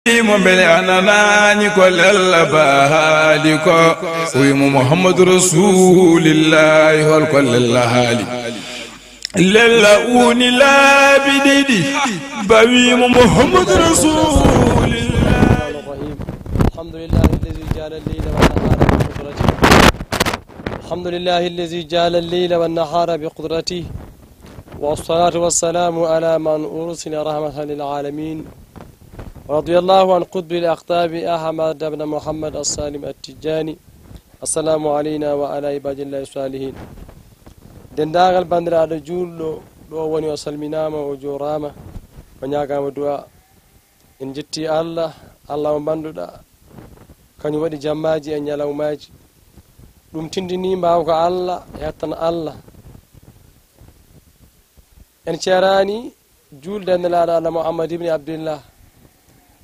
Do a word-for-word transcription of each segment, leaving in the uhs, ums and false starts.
Mo mbele a nanaani ko lella ba haali ko. Wi mo Muhammadu Rasulillahi, hol ko lella haali? Lella uuni laabi ɗiɗi, ba wi mo Muhammadu Rasulillahi. الرحمن الرحيم. الحمد لله الذي جعل الليل والنهار بقدرته. الحمد لله الذي جعل الليل والنهار بقدرته. والصلاة والسلام على من أرسل رحمة للعالمين. رضي الله عن قطب الأقطاب أحمد بن محمد السالم التجاني. السلام علينا وعلى عباد الله الصالحين. Denndaangal banndiraaɗo juulɗo, ɗo woni o salminaama, o jooraama, o ñaagaama du'a. En njetti Allah, Allah mo mbanduɗaa, kañum waɗi jammaaji e ñalawmaaji. Ɗum tindini mbaawka Allah, e hettan Allah. En ceeraani juulde e Nelaaɗo Allah Muhammad ibni Abdillah,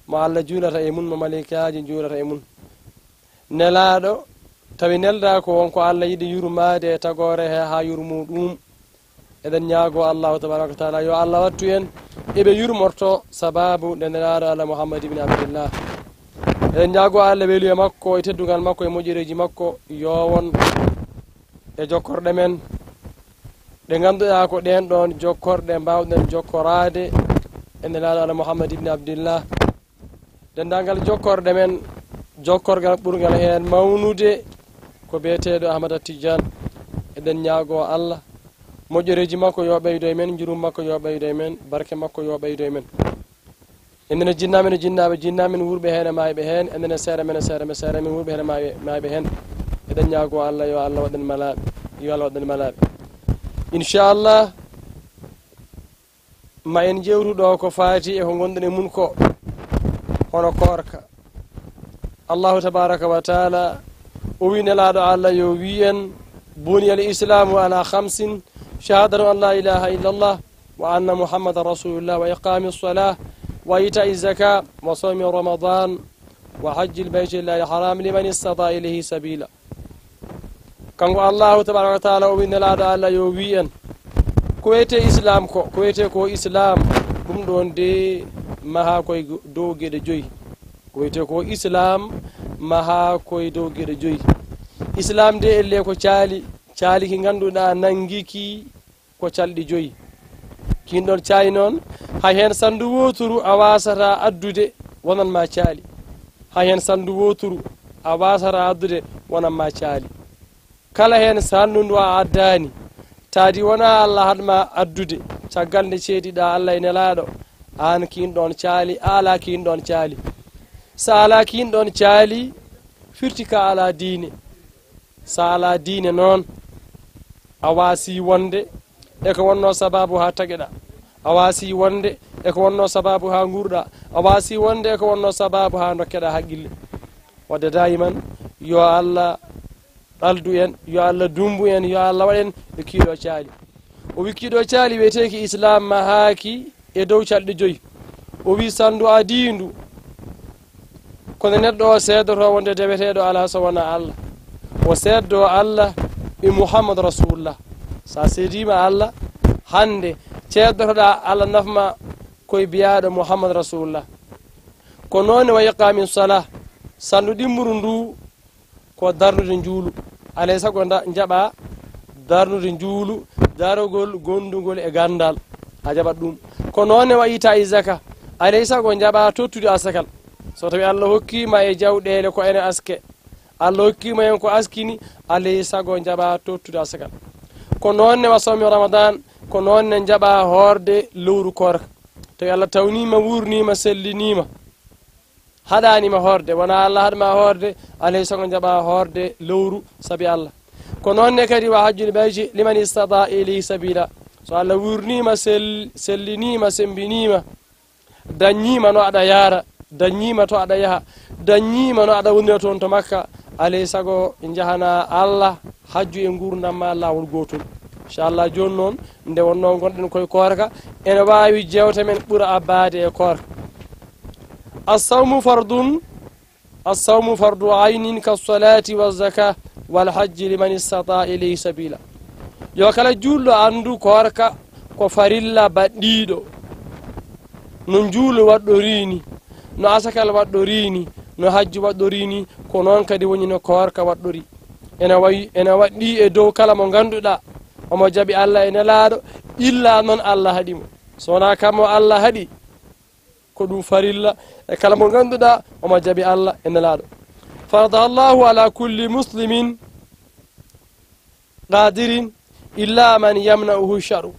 mo Allah juulata e mun, mo malaykaaji juulata e mun. Nelaaɗo, tawi neldaa ko wonko Allah yiɗi yurmaade e tagoore he haa yurmu ɗum. Eɗen ñaagoo Allahu tabaaraka wa taala yo Allah wattu en e ɓe yurmorto sababu nde Nelaaɗo Allah Muhammad ibni Abdillah. Eɗen ñaagoo Allah weluye makko e teddungal makko e moƴƴereeji makko yo won e jokkorɗe men ɗe ngannduɗaa ko ɗeen ɗoon jokkorɗe mbaawɗen jokkoraade e Nelaaɗo Allah Muhammad ibni Abdillah. Denndaangal jokkorɗe men, jokkorgal ɓurngal heen mawnude ko biyeteeɗo Ahmada Tijaan. Eɗen ñaagoo Allah moƴƴereeji makko yo ɓeydo e men, njurum makko yo ɓeydo e men, barke makko yo ɓeydo e men. Enen e jinnaaɓe men, jinnaaɓe, jinnaaɓe men wuurɓe heen e maayɓe heen, enen e seeɗa men e seeɗa men, seeɗa men wuurɓe heen e maayɓe, maayɓe heen. Eɗen ñaagoo Allah yo Allah waɗ en malaaɓe, yo Allah waɗ en malaaɓe. Inchallah, ma en jewtu ɗo ko faati e ko ngonɗen e mun ko, hono koorka. Allahu tabaaraka wa taala o wi Nelaaɗo Allah yo wi en, بني الإسلام على خمس، شهادة أن لا إله إلا الله، وأن محمدا رسول الله، وإقام الصلاة، وإيتاء الزكاة، وصوم رمضان، وحج البيت الله الحرام، لمن استطاع إليه سبيلا. Kanko Allahu tabaaraka wa taala o wi Nelaaɗo Allah yo wi en, ko wiyetee Islaam ko, ko wiyetee ko Islaam, ɗum ɗoon de mahaa koye dow geɗe joyi. Ko wiyetee ko Islaam mahaa koye dow geɗe joyi. Islaam de ellee ko caali, caali ki ngannduɗaa nanngii ki ko calɗi joyi. Kiin ɗoon caali noon, hay heen sanndu wooturu a waasataa addude wonan ma caali. Hay heen sanndu wooturu a waasataa addude wonan ma caali. Kala heen sanndu ndu a addaani, taadi wonaa Allah haɗ ma addude, caggal nde ceediɗaa Allah e Nelaaɗo, aan kiin ɗoon caali, a alaa kiin ɗoon caali. So a alaa kiin ɗoon caali, firti ka alaa diine. So a alaa diine noon, a waasii wonde e ko wonnoo sabaabu haa tageɗaa. A waasii wonde e ko wonnoo sabaabu haa nguurɗaa. A waasii wonde e ko wonnoo sabaabu haa ndokkeɗaa haqqille. Wadde daayiman, yo Allah ɗaldu en, yo Allah dummbu en, yo Allah waɗ en ɓe kiiɗo caali. O wi kiiɗo caali wiyeteeki Islaam mahaaki e dow calɗi joyi. O wi sanndu adiindu ko nde neɗɗo o seedotoo wonde deweteeɗo alaa so wonaa Allah. O seeddoo Allah e Muhammadu Rasuulullah. So a seediima Allah, hannde ceeddotoɗaa Allah nafma koye biyaaɗo Muhammadu Rasuulullah. Ko noon ne wa iqaami salaa, sanndu ɗimmuru ndu ko darnude njuulu. Alay sago nda-, njaɓaa darnude njuulu, darogol gondugol e ganndal, a jaɓat ɗum. Ko noon ne wa iitaa'i zaka, alay sago njaɓaa tottude asakal. So tawi Allah hokkii ma e jawɗeele ko ene aske, Allah hokkii ma heen ko askini, alay sago njaɓaa tottude asakal. Ko noon ne wa sawmi Ramadan, ko noon ne njaɓaa hoorde lowru koorka. Tawi Allah tawniima, wuurniima, selliniima. Haɗaani ma hoorde, wonaa Allah haɗ ma hoorde, alay sago njaɓaa hoorde lowru sabi Allah. Ko noon ne kadi wa hajjul bayti liman istata ilayhi sabila. So Allah wuurniima, sel-, selliniima, semmbiniima, daññiima no aɗa yaara, daññiima to aɗa yaha, daññiima no aɗa wonira toon to Makka, alay sago njahanaa Allah hajju e nguurndam ma laawol gootol. Inchallah, jooni noon, nde wonnoo ngonɗen koye koorka, ene waawi jeewte men ɓura abbaade e koorka. Assawmu fardun, assawmu fardu aynin ka salati wa zaka wal hajji liman istata ilayhi sabila. Yo kala juulɗo anndu koorka ko farilla baɗɗiiɗo, no njuulu waɗɗorii ni. No asakal waɗɗorii ni, no hajju waɗɗorii ni, ko noon kadi woni no koorka waɗɗorii. Ene wayi, ene waɗɗii e dow kala mo ngannduɗaa omo jaɓi Allah e Nelaaɗo, illa noon Allah haɗi mo. So wonaa kam o Allah haɗi, ko ɗum farilla e kala mo ngannduɗaa omo jaɓi Allah e Nelaaɗo. Faradaha Allahu ala kulli muslimin qadirin illa man yamna'uhu shar'u.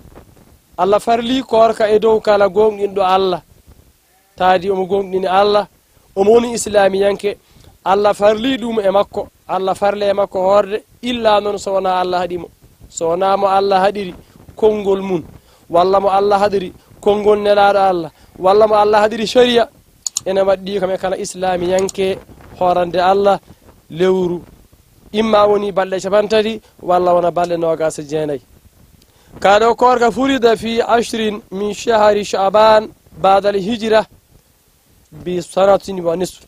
Allah farlii koorka e dow kala goongɗinɗo Allah, taadi omo goongɗini Allah, omo woni islaamiyanke. Allah farlii ɗum e makko, Allah farle e makko hoorde, illa noon so wonaa Allah haɗi mo. So wonaa mo Allah haɗiri konngol mum, walla mo Allah haɗiri konngol Nelaaɗo Allah, walla mo Allah haɗiri shari'a, ene waɗɗii kam e kala islaamiyanke hoorande Allah lewru, imma woni balɗe capantati walla wona balɗe noogaas e jeenayi. Kaa ɗo koorka furida fi ashrin min shahri Sha'ban ba'dal hijra bi sanatin wa nisf.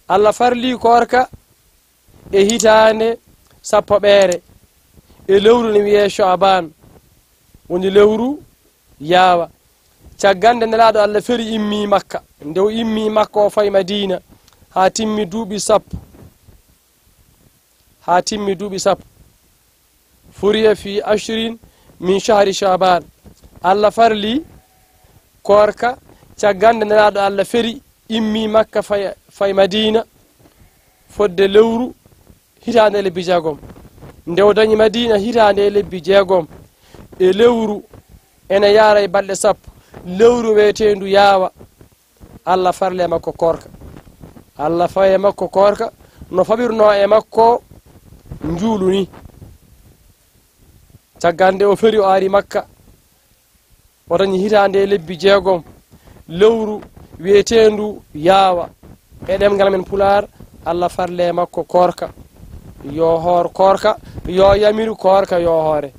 Allah farlii koorka e hitaande sappoɓeere e lewru ne wiyee Sha'ban, woni lewru yaawa. Caggal nde Nelaaɗo Allah feri immii Makka, nde o immii Makka o fayi Madiina haa timmi duuɓi sappo, haa timmi duuɓi sappo. Furiya fi ashrin min shahri Sha'ban. Allah farlii koorka caggal nde Nelaaɗo Allah feri immii Makka fayi, fayi Madiina fodde lewru hitaande e lebbi jeegom. Nde o dañi Madiina hitaande e lebbi jeegom e lewru ene yaara e balɗe sappo, lewru wiyeteendu yaawa, Allah farle e makko koorka. Allah faye makko koorka no fawirnoo e makko njuulu ni. Caggal nde o feri o ari Makka, o dañi hitaande e lebbi jeegom, lewru wiyeteendu yaawa. E ɗemngal men Pulaar, Allah farle e makko koorka. Yo hoor koorka, yo yamir koorka, yo hoore.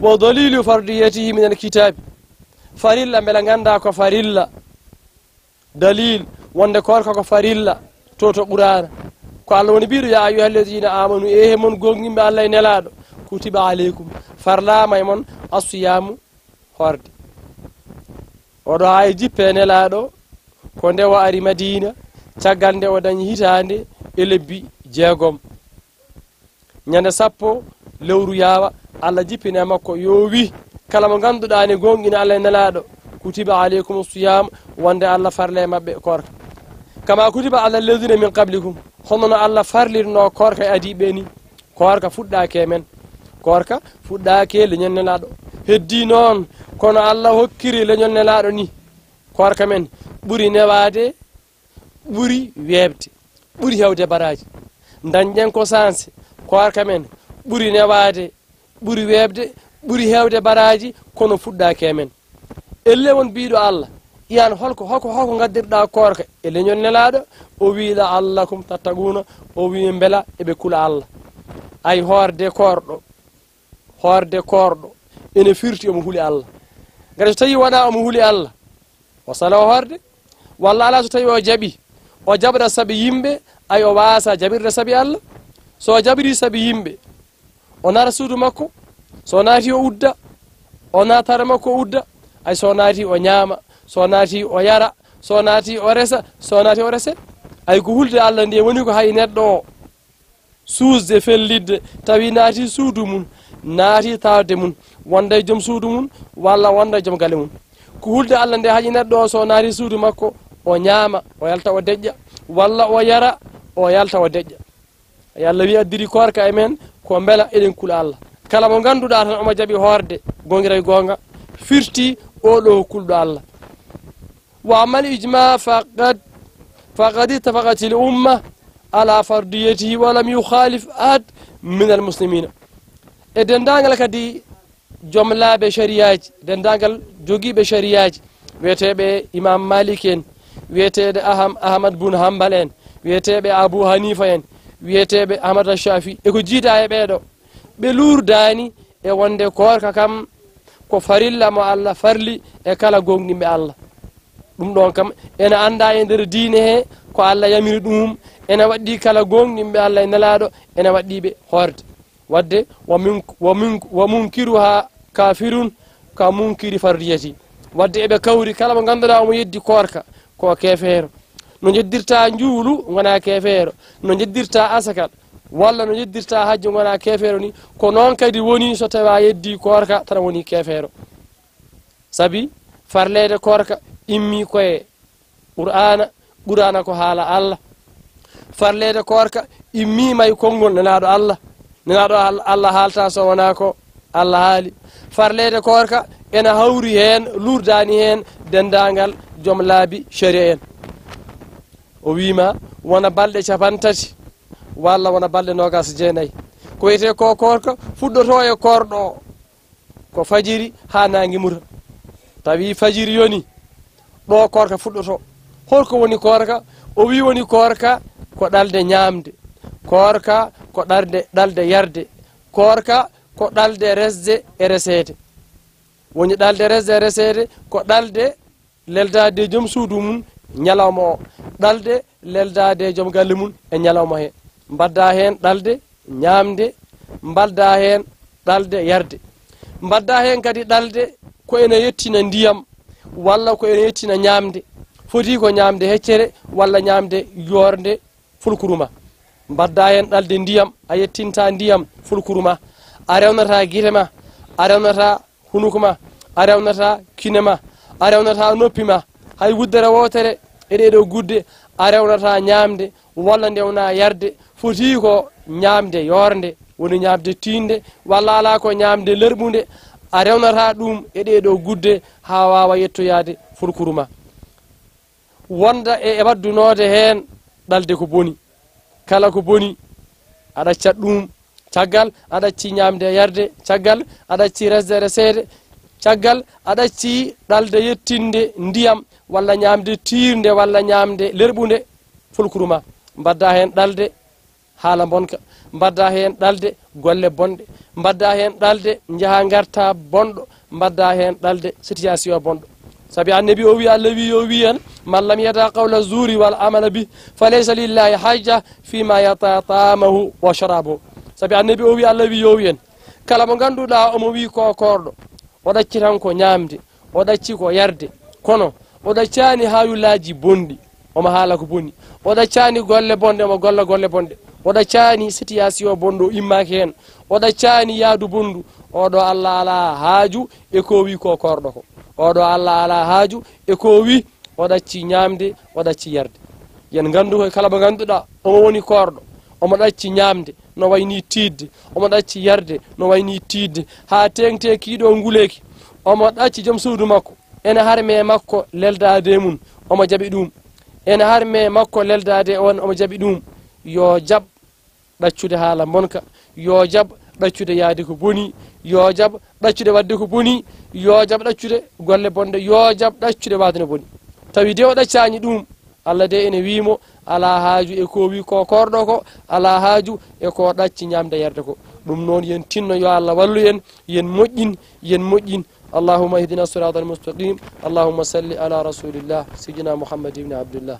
Wa dalilu fardiyatihi min alkitabi. Farilla, mbela nganndaa ko farilla. Dalil wonde koorka ko farilla to, to Qur'aana. Ko Allah woni biiɗo, "Ya ayyuhallazina amanu, e he mon goongɗinɓe Allah e Nelaaɗo, kutiba aleykum, farlaama e mon, assiyaamu, hoorde." Oɗo haa e jippe Nelaaɗo, ko nde o ari Madiina, caggal nde o dañi hitaande e lebbi jeegom. Ñande sappo lewru yaawa, Allah jippini e makko, yo wi, kala mo ngannduɗaa ne goongɗina Allah e Nelaaɗo, kutiba aleykum siyam, wonde Allah farle e maɓɓe koorka. Kama kutiba ala alladhina min qablikum, hono no Allah farlirnoo koorka e adiiɓe ni. Koorka fuɗɗaaki e men. Koorka fuɗɗaaki e leñol Nelaaɗo. Heddii noon, kono Allah hokkiri leñol Nelaaɗo ni. Koorka men ɓuri newaade, ɓuri weeɓde, ɓuri heewde baraaji. Ndañɗen ko sanse, koorka men ɓuri newaade, ɓuri weeɓde, ɓuri heewde baraaji, kono fuɗɗaaki e men. Ellee won biiɗo Allah, iyan holko, hoko, hoko ngaddirɗaa koorka e leñol Nelaaɗo? O wii, "La'allakum tattaquuna", o wii, "Mbela eɓe kula Allah." Ay hoorde koorɗo, hoorde koorɗo, ene firti omo huli Allah. Ngati so tawii wonaa omo huli Allah, o saloo hoorde, walla alaa so tawii o jaɓi, o jaɓra sabi yimɓe, ay o waasa jaɓirde sabi Allah. So o jaɓrii sabi yimɓe, o naata suudu makko, so o naati o udda, o naataare makko o udda, ay so o naati o ñaama, so o naati o yara, so o naati o resa, so o naati o rese. Ay ko hulde Allah nde woni ko hay neɗɗo o suusde, fellitde, tawi naati suudu mum, naati tawde mum, wonda e joom suudu mum, walla wonda e joom galle mum. Ko hulde Allah nde haƴi neɗɗo o, so naati suudu makko, o ñaama, o yalta o deƴƴa, walla o yara, o yalta o deƴƴa. Yo Allah wi addiri koorka e men, ko mbela eɗen kula Allah. Kala mo ngannduɗaa tan omo jaɓi hoorde, goongira e goonga, firti oɗo kulɗo Allah. Wa ammal ijma faqad, faqad ittafaqat al umma ala fardiyatihi wa lam yukhalif ahad min al muslimina. E denndaangal kadi joom laaɓe shariyaaji, denndaangal jogiiɓe shariyaaji, wiyeteeɓe Imam Malik en, wiyeteeɓe Aham-, Ahmad bun Hanbal en, wiyeteeɓe Abu Hanifa en, wiyeteeɓe Ahmad Shafi, e ko jiidaa e ɓeeɗo, ɓe luurdaani e wonde koorka kam ko farilla mo Allah farli e kala goongɗinɓe Allah. Ɗum ɗoon kam ene anndaa e nder diine he, ko Allah yamiri ɗum, ene waɗɗii kala goongɗinɓe Allah e Nelaaɗo, ene waɗɗii ɓe hoorde. Waɗde, wa min-, wa min-, wa munkiruha kafirun ka munkiri fardiyati. Waɗde eɓe kawri kala mo ngannduɗaa omo yeddi koorka, ko keefeero. No njeddirta njuulu, ngona keefeero. No njeddirta asakal, walla no njeddirta hajju, ngona keefeero ni. Ko noon kadi woni so tawi a yeddi koorka, tan woni keefeero. Sabi farleede koorka immi ko e Qur'aana, Qur'aana ko haala Allah. Farleede koorka immiima e konngol Nelaaɗo Allah. Nelaaɗo Al-, Allah haalta so wonaa ko Allah haali. Farleede koorka ena hawri heen, luurdaani heen denndaangal joom laabi sharia en. O wiima wona balɗe capanɗe tati walla wona balɗe noogaas e jeenayi. Ko wiyetee ko koorka fuɗɗotoo e koorɗo o. Ko fajiri haa naange muta. Tawi fajiri yoni, ɗo koorka fuɗɗoto. Holko woni koorka? O wi woni koorka ko ɗalde ñaamde. Koorka ko ɗalde, ɗalde yarde. Koorka ko ɗalde resde e reseede. Woni ɗalde resde e reseede ko ɗalde leldaade e joom suudu mum ñalawma o, ɗalde leldaade e joom galle mum e ñalawma he. Mbadda heen ɗalde ñaamde, mbadda heen ɗalde yarde. Mbadda heen kadi ɗalde ko ene yettina ndiyam, walla ko ene yettina ñaamde. Foti ko ñaamde heccere, walla ñaamde yoornde fulkuruma. Mbadda heen ɗalde ndiyam, a yettinta ndiyam fulkuruma. A rewnata gite ma, a rewnata hunuko ma, a rewnata kine ma, a rewnata noppi ma. Hay wuddere wootere e ɗee ɗoo gudde a rewnata ñaamde walla ndewna yarde. Foti ko ñaamde yoornde, woni ñaamde tiiɗnde, walla alaa ko ñaamde lerɓunde, a rewnata ɗum e ɗee ɗoo gudde haa waawa yettoyaade fulkuru ma. Wonda e, e waddunoode heen ɗalde ko boni. Kala ko boni, a ɗaccat ɗum. Caggal a ɗacci ñaamde e yarde, caggal a ɗacci resde e reseede, caggal a ɗacci ɗalde yettinde ndiyam walla ñaamde tiiɗnde walla ñaamde lerɓunde, fulkuru ma. Mbadda heen ɗalde haala bonka, mbadda heen ɗalde golle bonɗe, mbadda heen ɗalde njaha ngarta bonɗo, mbadda heen ɗalde situation bonɗo. Sabi Annabi o wi, Allah wi, yo wi en, "Man lam yada qawla zuri wal amala bi, fa laysa lillahi hajja fi ma yata taamahu wa sharabahu." Sabi Annabi o wi, Allah wi, yo wi en, kala mo ngannduɗaa omo wi ko koorɗo, o ɗacci tan ko ñaamde, o ɗacci ko yarde, kono o ɗaccaani haayullaaji bonɗi, omo haala ko boni. O ɗaccaani golle bonɗe, omo golla golle bonɗe. O ɗaccaani situation bonɗo, o immaaki heen. O ɗaccaani yaadu bonndu. Oɗo Allah alaa haaju e ko wi ko koorɗo ko. Oɗo Allah alaa haaju e ko wi o ɗacci ñaamde, o ɗacci yarde. Yen nganndu ko kala mo ngannduɗaa omo woni koorɗo, omo ɗacci ñaamde, no wayi ni tiiɗde, omo ɗacci yarde, no wayi ni tiiɗde, haa teeŋti e kii ɗoo nguleeki, omo ɗacci joom suudu makko, ene harmi e makko leldaade e mum, omo jaɓi ɗum. Ene harmi e makko leldaade e on, omo jaɓi ɗum. Yo jaɓ ɗaccude haala bonka, yo jaɓ ɗaccude yaade ko boni, yo jaɓ ɗaccude waɗde ko boni, yo jaɓ ɗaccude golle bonɗe, yo jaɓ ɗaccude waɗde no boni. Tawi de o ɗaccaani ɗum, Allah de ene wii mo, alaa haaju e ko wi ko koorɗo ko, alaa haaju e ko ɗacci ñaamde yarde ko. Ɗum noon, yen tinno yo Allah wallu en, yen moƴƴin, yen moƴƴin. اللهم اهدنا الصراط المستقيم. اللهم صل على رسول الله سيدنا محمد بن عبد الله.